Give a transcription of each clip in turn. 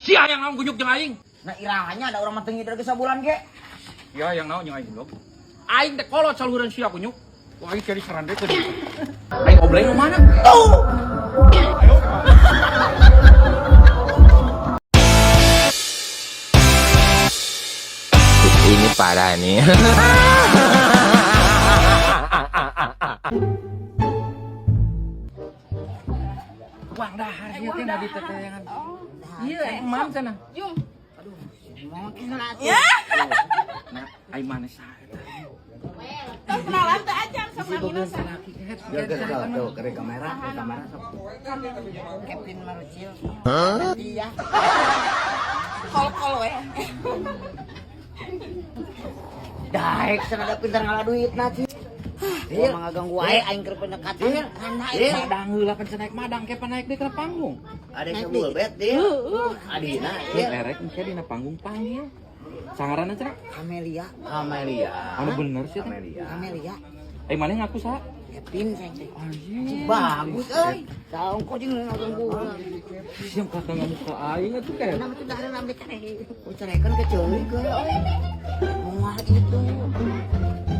Sia yang naon kunyuk jeung aing. Nah irahanya ada orang mah teu ngider ge sabulan ge. Sia yang naon jeung aing goblok. Aing teh kolot saluhureun sia kunyuk. Wah, aing jadi sarandekeun. Aing obleng nu mana? Tuh. Ini parah nih. Uang dahar ieu teh na diteteangan. Iya, emam cenah. Jung. Ya. Nah, aing mana saha eta? Tos kenalan teh acan sok namina saha. Tuh, ke kamera, ke kamera sok. Kevin Marucil. Iya. Kol-kol we. Daek cenah da pintar ngalah duit na ci. Iya, mah ngaganggu wae aing keur pendekatan. Kana Iya, madang heula kan naik madang ke naik deui kana panggung. Ada sebul bet dia. Adina, Iya, erek engke dina panggung panggil. Sangaranna cenah? Amelia. Amelia. Anu bener sih teh. Amelia. Amelia. Eh mana ngaku saha? Kevin saya teh. Anjing. Bagus euy. Saung kok jeung ngaganggu. Siang kata ngamuka aing atuh kayak. Kenapa tuh dahareun abdi keneh? Ucarekeun ke ceurik euy. Moal itu.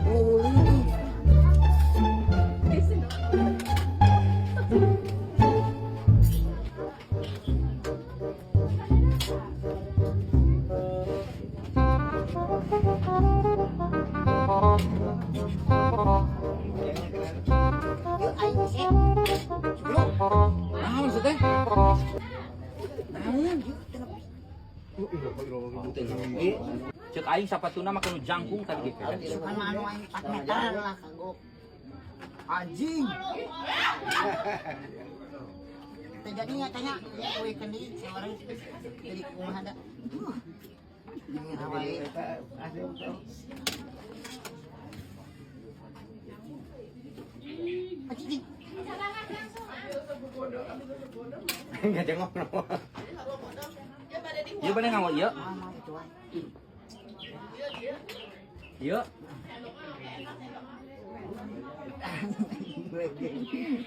Uli. Yuk aing sih. Naon sih teh? Naon? Cek aing sapatuna mah kanu jangkung tadi ge kayaknya. Sukan mah anu aing 4 meter lah kagok. Anjing. Teh jadi nya tanya euy kendi seorang jadi kumaha da. Ngira wae. Anjing. Enggak jengok. Ieu bade nganggo ieu. Mama itu wae. Ieu.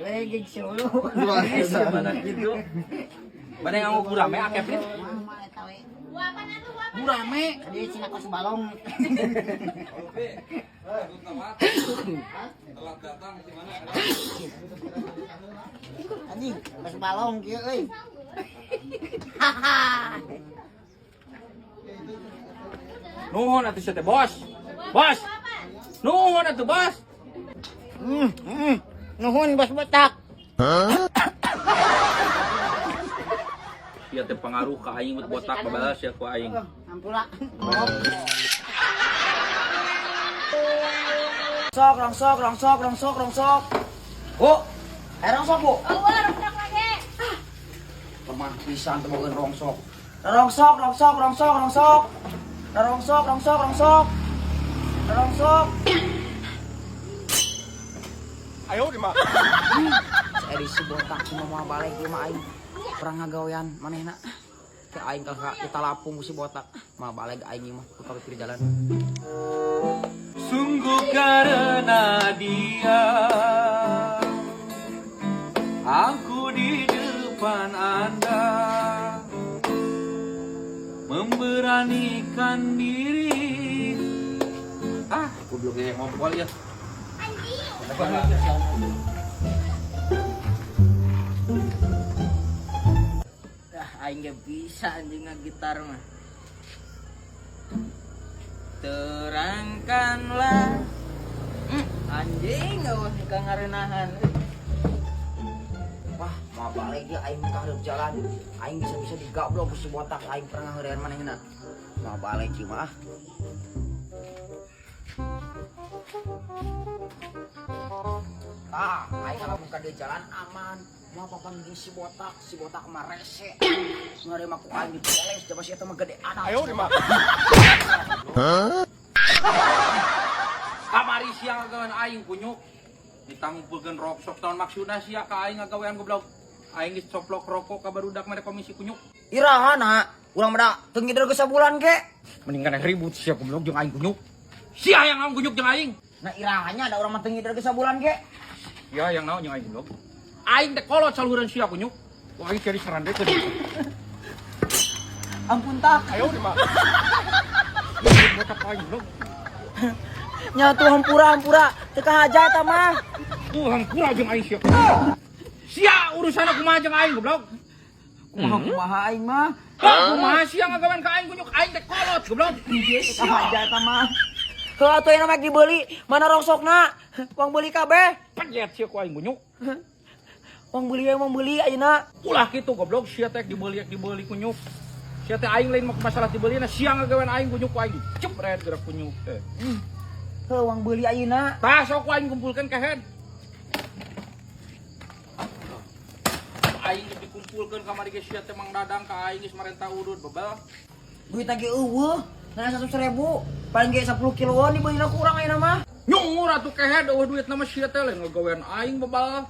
Legeng solo. Mana gitu. Bade nganggo gurame ah Kevin. Mama eta we. Gurame. Dia cina kos balong. Anjing, kos balong kieu euy. Haha. Nuhun atuh sia teh bos. Bos. Nuhun atuh bos. Nuhun bos botak. Sia teh pengaruh ka aing buat botak babalas ya ku aing. Ampura. Rongsok, rongsok, rongsok, rongsok, rongsok. Bu, rongsok bu. Eueuh rongsok lagi. Lemah pisan teu boga rongsok. Rongsok, rongsok, rongsok, rongsok. Rongsok, rongsok, rongsok. Rongsok. Ayo di mah. Edisi botak cuma mau balik ieu mah aing. Perang ngagawean manehna. Ke aing kalau kita lapung ku si botak. Mah balik aing ieu mah ku pikir jalan. Sungguh karena dia aku di depan Anda memberanikan diri. Ah, goblok ya ngompol ya. Ah, aing gak bisa anjing gitar mah. Terangkanlah. Anjing eueuh ka ngarenahan. Wah, mau balik dia aing ka hareup jalan. Aing bisa-bisa digablok ku si botak aing pernah ngaheurean manehna. Mau balik ieu mah ah. Ah, aing kalau buka di jalan aman. Mau papanggih si botak mah rese. Ngarema ku aing dipeles, coba si eta mah gede anak. Ayo di mah. Kamari siang ngagawean aing kunyuk. Ditangumpulkeun roksok tahun maksudna sia ka aing ngagawean goblok. Aing geus coplok rokok ka barudak mere komisi kunyuk. Irahana, urang mah da teu ngider geus sabulan ge. Mending kana ribut sia goblok jeung aing kunyuk. Sia yang naon kunyuk jeung aing. Nah irahanya ada orang mah teu ngider geus sabulan ge. Sia yang naon jeung aing goblok. Aing teh kolot saluhureun sia kunyuk. Wah, aing jadi sarandekeun. Ampun tak. Ayo di mah. Botak aing goblok. Nya tuh hampura hampura teu kahaja eta mah. Hampura jeung aing sia. Sia urusan kumaha jeung aing goblok. Kumaha kumaha aing mah. Kumaha sia ngagawean ka aing kunyuk aing teh kolot goblok. Teu kahaja eta mah. Heuh atuh ayeuna mah dibeli, mana rongsokna? Wang beuli kabeh. Pejet sia ku aing kunyuk. Wang beuli we wang beuli ayeuna. Ulah kitu goblok sia teh dibeli dibeli kunyuk. Sia teh aing lain mah masalah dibeli na sia ngagawean aing kunyuk ku aing cepret gerak kunyuk teh. Heuh wang beuli ayeuna. Tah sok ku aing kumpulkeun ka head. Aing geus dikumpulkeun kamari ge sia teh Mang Dadang ka aing geus marenta udud bebel. Duit lagi eueuh, nana 100.000, paling ge 10 kiloan dibelina ku urang ayeuna mah. Nyungur atuh kehed eueuh duit mah sia teh lain ngagawean aing bebal.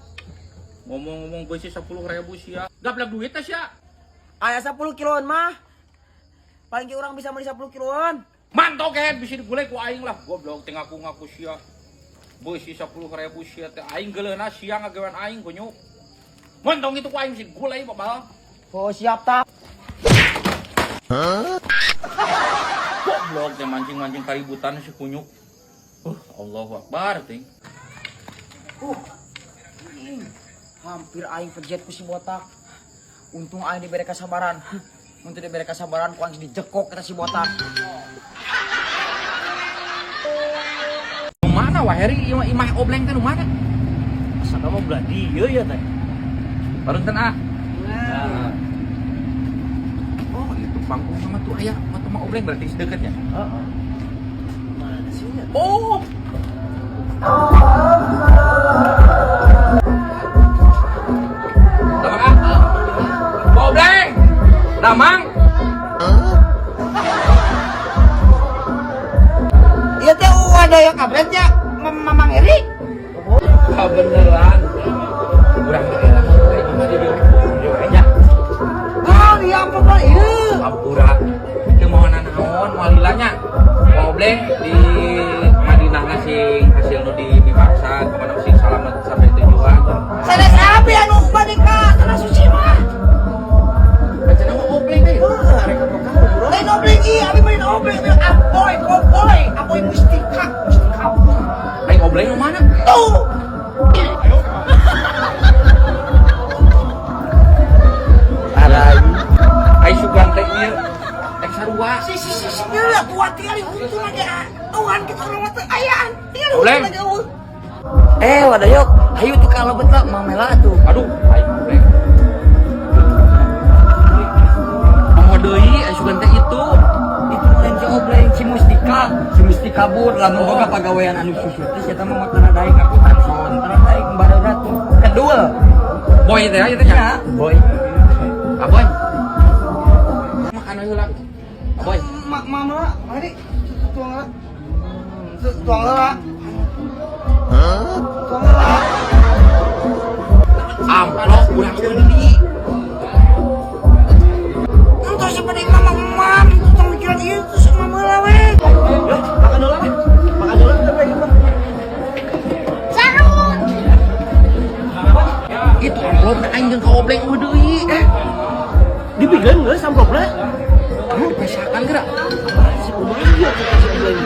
Ngomong-ngomong beusi 10.000 sia. Gablek duit teh sia. Aya 10 kiloan mah. Paling ge urang bisa meuli 10 kiloan. Mantau kehed bisi digulai ku aing lah. Goblok teh ngaku-ngaku sia. Beusi 10.000 sia teh aing geuleuhna sia ngagawean aing kunyuk. Montong itu ku aing bisi digulai bebal. Oh siap tak. Huh? Goblok teh mancing-mancing kaributan si kunyuk. Allahu Akbar ting. Hampir aing pejet ku si botak. Untung aing diberi kesabaran. Mun teu diberi kesabaran ku aing dijekok eta si botak. Mana wah Heri imah, imah obleng teh nu mana? Asa mah belah dieu ya teh. Bareng ah. Nah. Oh, itu panggung sama tuh aya mah mah obleng berarti sedeketnya. Heeh. Mana sih ya? Oh. Damang ah. Obleng. Damang. Iya teh ada yang kabretnya Mamang Eri. Ah, beneran. Urang teh elah aing mah di dieu nya. Oh, iya ampun ieu. Ampura. Teu moal naon moal lila nya. Obleng di Madinah sing hasil nu di Mimaksa kemana sing salamet sampai tujuan. Sanes abi anu bade ka tanah suci mah. Bacana mah obleng teh. Heuh, arek ka Mekah umroh. Lain obleng ieu, abi mah obleng apoy, kopoy, apoy mustika, mustika. Aing obleng nu mana? Tuh. Aing sugan teh ieu rek sarua. Si si si si nya tua tinggal untung lagi awan kita orang mah teu ayaan. Tinggal Obleng. untung lagi eueuh. Wadah yuk, hayu tuh kalau betul mamela tuh. Aduh, aing obleng. Mau deui aing sugan teh itu. Itu lain si obleng, si mustika kabur lamun boga pagawean anu susut teh sia mah tara daek aku tanson, tara daek bareura tuh. Kedul. Boy teh aya teh nya. Ya, boy. Aboy. Makan heula. Aboy. Mamela, mari tuang heula. Tuang heula. Tuang heula. Amplop urang meuli. Entos seperti mama mam, tong mikiran ieu terus mama heula we. Makan dulu lah. Makan dulu kita pengen mah. Sarut. Itu amplop aing jeung ka obleng eueuh deui. Dibikeun geus amplopna. Pesakan geura. Si kumaha ieu si obleng.